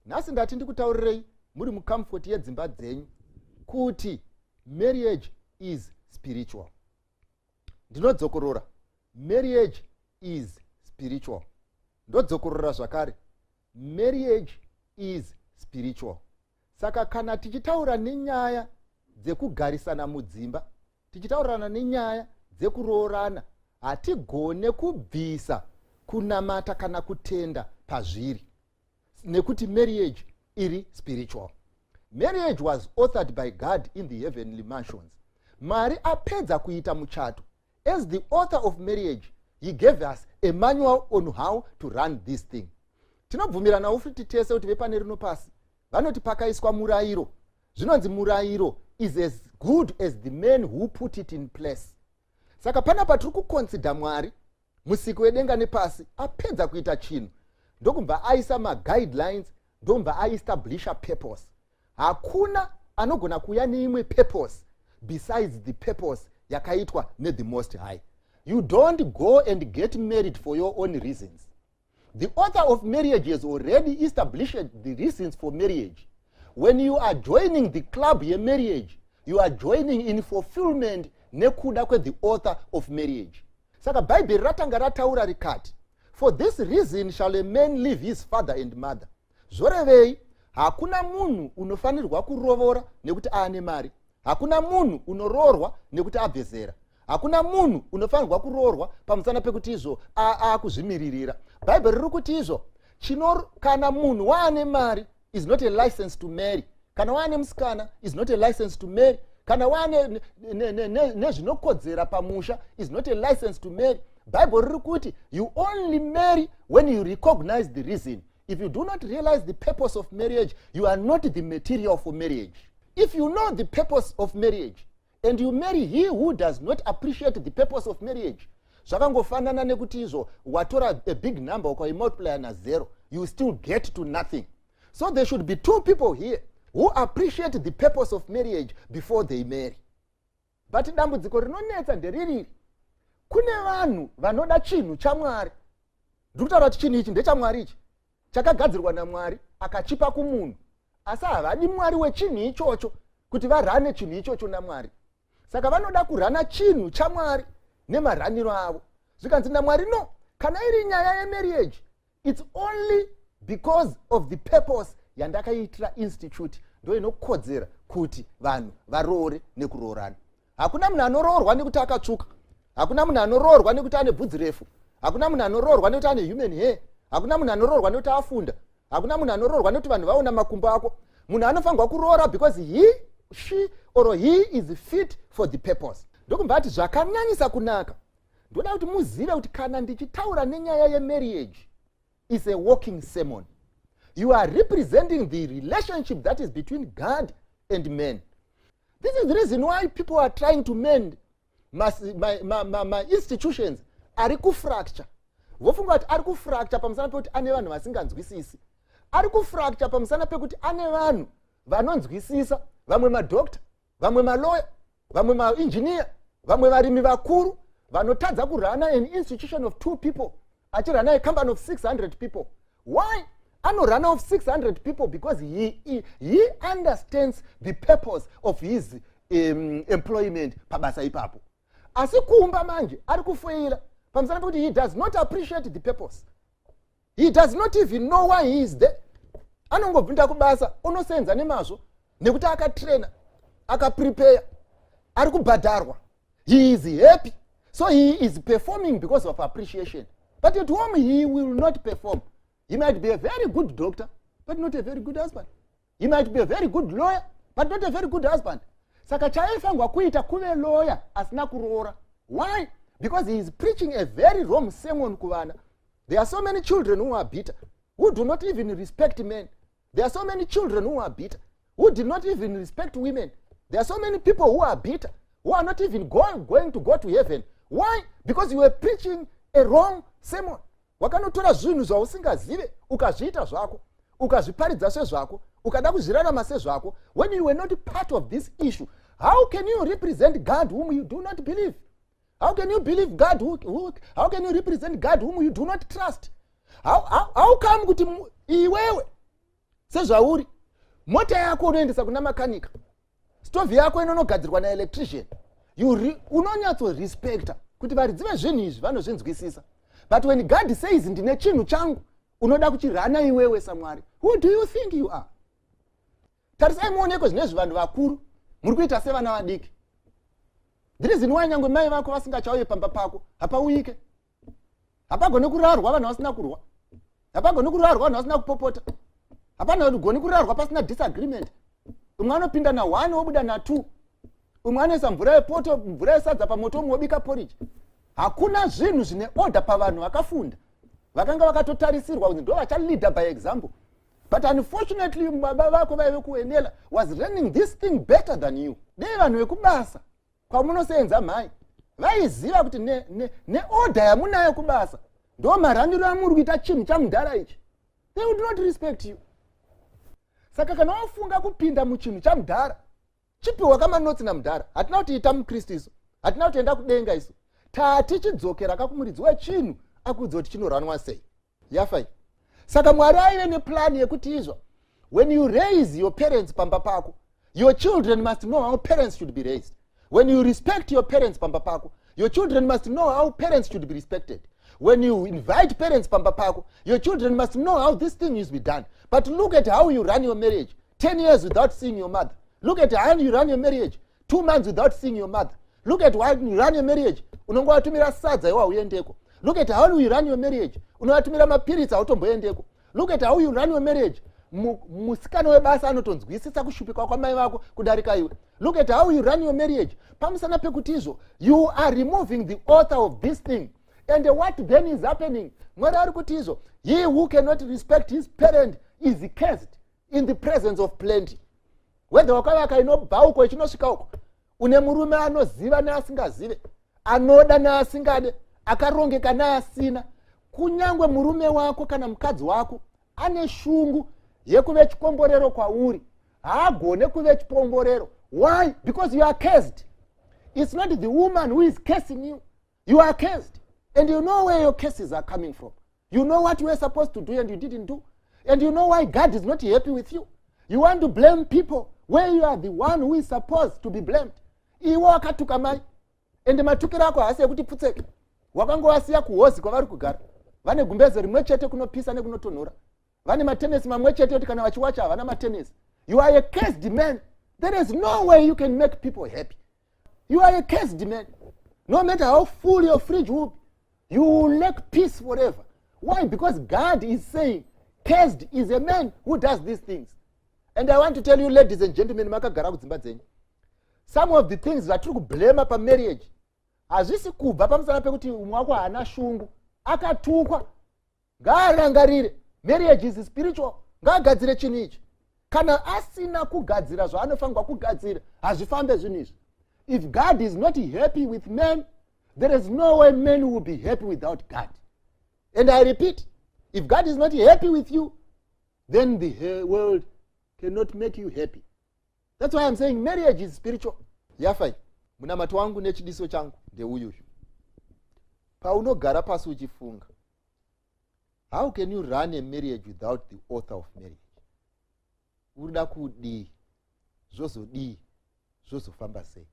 Nhasi ndati ndikutaurirei muri mucomfort yedzimba dzenyu kuti marriage is spiritual. Ndinodzokorora, marriage is spiritual. Ndodzokorora zvakare, marriage is spiritual. Saka kana tichitaura nenyaya dzekugarisana mudzimba, tichitaurirana nenyaya dzekuroorana, hatigone kubvisa kunamata kana kutenda pazviri, nekuti marriage iri spiritual. Marriage was authored by God in the heavenly mansions. Mwari apedza kuita muchato, as the author of marriage, he gave us a manual on how to run this thing. Tinobvumiranawo futi tese kuti vepane rino pasi vanoti pakaiswa murayiro, zvinonzi murayiro is as good as the man who put it in place. Saka panapa tiri kuconsider Mwari, musiki wedenga nepasi, apedza kuita chinhu, ndokubva aisa maguidelines, ndobva aestablisha purpose. Hakuna anogona kuuya neimwe purpose besides the purpose yakaitwa nethe Most High. You don't go and get married for your own reasons. The author of marriage has already established the reasons for marriage. When you are joining the club yemarriage, you are joining in fulfillment nekuda kwethe author of marriage. Saka Bhaibheri ratanga rataura rikati, "For this reason shall a man leave his father and mother." Zvorevei? Hakuna munhu unofanirwa kurovora nekuti aane mari. Hakuna munhu unoroorwa nekuti abve zera. Hakuna munhu unofanirwa kuroorwa pamusana pekuti izvo akuzvimiririra. Bhaibheri riri kuti izvo chino, kana munhu waane mari is not a license to marry. Kana waane musikana is not a license to marry. Kana waane nezvinokodzera pamusha is not a license to marry. Bhaibheri riri kuti you only marry when you recognize the reason. If you do not realize the purpose of marriage, you are not the material for marriage. If you know the purpose of marriage and you marry he who does not appreciate the purpose of marriage, zvakangofanana nekuti izvo watora a big number, ukaimultiplya nazero, you still get to nothing. So there should be two people here who appreciate the purpose of marriage before they marry. But dambudziko rinonetsa ndeririri: kune vanhu vanoda chinhu chaMwari. Ndiri kutaura kuti chinhu ichi ndechamwari, ichi chakagadzirwa naMwari, akachipa kumunhu, asi havadi Mwari wechinhu ichocho kuti varane chinhu ichocho naMwari. Saka vanoda kurana chinhu chaMwari nemaraniro avo. Zvikanzi naMwari, no, kana iri nyaya yemarriage, it's only because of the purpose yandakaitira institute ndo inokodzera kuti vanhu varoore nekuroorana. Hakuna munhu anoroorwa nekuti akatsvuka. Hakuna munhu anoroorwa nekuti ane bvudzi refu. Hakuna munhu anoroorwa nekuti ane human hair. Hakuna munhu anoroorwa nekuti afunda. Hakuna munhu anoroorwa nekuti vanhu vaona makumbo ako. Munhu anofanirwa kuroora because he, she or he is fit for the purpose. Ndokubva ati zvakanyanyisa kunaka, ndoda kuti muzive kuti kana ndichitaura nenyaya yemarriage is a walking sermon. You are representing the relationship that is between God and man. This is the reason why people are trying to mend ma institutions ari kufracture. Vofunga kuti ari kufracture pamusana pekuti ane vanhu vasinganzwisisi. Ari kufracture pamusana pekuti ane vanhu vanonzwisisa, vamwe madhokta, vamwe maloya, vamwe mainjiniya, vamwe varimi vakuru, vanotadza kurana an institution of two people, achirana a company of 600 people. Why anorana of 600 people? Because he understands the purpose of his employment pabasa ipapo. Asi kumba manje ari kufoila pamusana pekuti he does not appreciate the purpose. He does not even know why he is there. Anongobvinda kubasa, unosenza nemazvo nekuti akatraina, akaprepare, ari kubhadharwa. He is happy, so he is performing because of appreciation. But at home he will not perform. He might be a very good doctor but not a very good husband. He might be a very good lawyer but not a very good husband. Saka chaaifanirwa kuita kuve lawyer asina kuroora. Why? Because he is preaching a very wrong sermon kuvana. There are so many children who are bitter, who do not even respect men. There are so many children who are bitter, who did not even respect women. There are so many people who are bitter, who are not even going to go to heaven. Why? Because you were preaching a wrong sermon. Wakanotora zvinhu zvausingazive, ukazviita zvako, ukazviparidza sezvako, ukada kuzvirarama sezvako when you were not part of this issue. How can you represent God whom you do not believe? How can you believe God how can you represent God whom you do not trust? How come kuti iwewe Sezvauri, mota yako unoendesa kuna makanika, stovhi yako inonogadzirwa naelectrician. Unonyatsorespecta kuti varidzi vezvinhu izvi vanozvinzwisisa. But when God says, "Ndine chinhu changu," unoda kuchirana iwewe saMwari. Who do you think you are? Tarisai muoneko zvinezvi, vanhu vakuru muri kuita sevana vadiki. The reason why nyange mai vako vasingachauye pamba pako, hapauyike, hapagoni kurarwa vanhu vasina kurwa, hapagoni kurarwa vanhu vasina kupopota, hapana goni kurarwa pasina disagreement. Umwe anopinda na1, wobuda na2. Umwe anoisa mvura yepoto, mvura yesadza pamoto, umwe wobika porridge. Hakuna zvinhu zvine order pavanhu vakafunda vakanga vakatotarisirwa kunzi ndo vachaleada by example. But unfortunately, baba vako vaive kuenela was running this thing better than you. Dei vanhu vekubasa kwamunosenza, mhai, vaiziva kuti neorder ne yamunayo kubasa ndo maraniro amuri kuita chinhu chamudhara ichi, they would not respect you. Saka kana wafunga kupinda muchinhu chamudhara, chipiwa kamanotsi namudhara. Hatina kuti ita mukristu isu, hatina kuti enda kudenga isu. Tatichidzokera kakumuridzi wechinhu akuudza kuti chinoranwa sei. Yafai. Saka Mwari aive neplani yekuti izvo, when you raise your parents pamba pako, your children must know how parents should be raised. When you respect your parents pamba pako, your children must know how parents should be respected. When you invite parents pamba pako, your children must know how this thing is be done. But look at how you run your marriage, 10 years without seeing your mother. Look at how you run your marriage, 2 months without seeing your mother. Look at how you run your marriage, unongovatumira sadza, iwa uendeko. Look at how you run your marriage, unovatumira mapiritsi, hautomboendeko. Look at how you run your marriage, musikana webasa anotonzwisisa kushupikwa kwamai vako kudarika iwe. Look at how you run your marriage. Pamusana pekuti izvo, you are removing the author of this thing. And what then is happening? Mwari ari kuti izvo, he who cannot respect his parent is cursed in the presence of plenty. Whether wakavaka inobva uko ichinosvika uko, une murume anoziva neasingazive, anoda neasingade, akarongeka neasina, kunyange murume wako kana mukadzi wako ane shungu yekuve chikomborero kwauri, haagone kuve chikomborero. Why? Because you are cursed. It's not the woman who is cursing you. You are cursed, and you know where your curses are coming from. You know what you were supposed to do and you didn't do, and you know why God is not happy with you. You want to blame people where you are the one who is supposed to be blamed. Iwe wakatuka mai, ende matukiro ako haasi ekuti pfutseke. Wakangowasiya kuhozi kwavari kugara, vane gumbeze rimwe chete kunopisa nekunotonhora, vane matenesi mamwe chete kuti kana vachiwacha havana matenesi. You are a cursed man. There is no way you can make people happy. You are a cursed man. No matter how full your fridge will be, you will lack peace forever. Why? Because God is saying, "Cursed is a man who does these things." And I want to tell you, ladies and gentlemen makagara kudzimba dzenyu, some of the things zvatiri kublema pamarriage hazvisi kubva pamusana pekuti umwe wako haana shungu, akatukwa. Ngaarangarire, marriage is spiritual. Ngaagadzire chinhu ichi. Kana asina kugadzira zvaanofanirwa kugadzira, hazvifambe zvinhu izvi. If God is not happy with man, there is no way man will be happy without God. And I repeat, if God is not happy with you, then the world cannot make you happy. That's why I'm saying marriage is spiritual. Yafai. Munamato wangu nechidiso changu ndeuyuyu: paunogara pasi uchifunga, how can you run a marriage without the author of marriage? Urida kudii? Zvozodii? Zvozofamba sei?